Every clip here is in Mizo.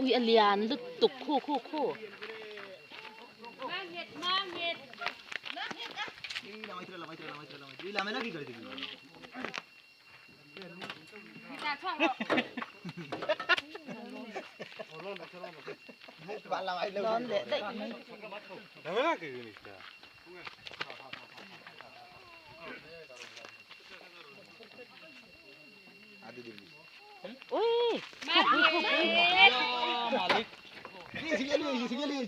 Ui a lian lutuk khu khu khu. Lawn leh daih mai. Ui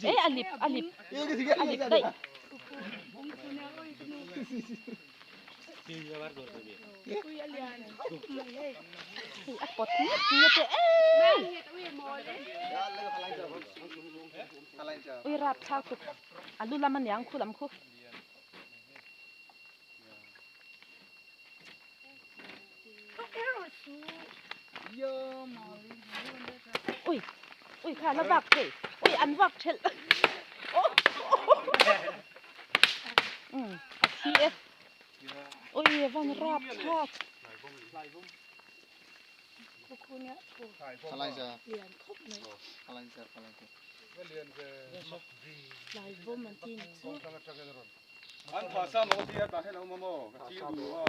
Ê a lip a lip a lip daih. Hei a pawt nghet nghet e ei. Ui rapthlak tuk a lu lam aniang khu lam khu. Ui ui kha la vak thei ui an vak thelh um a thi e ui a van rap thlak An pha sa maw tia tah hian a awm a maw ka thil duh a.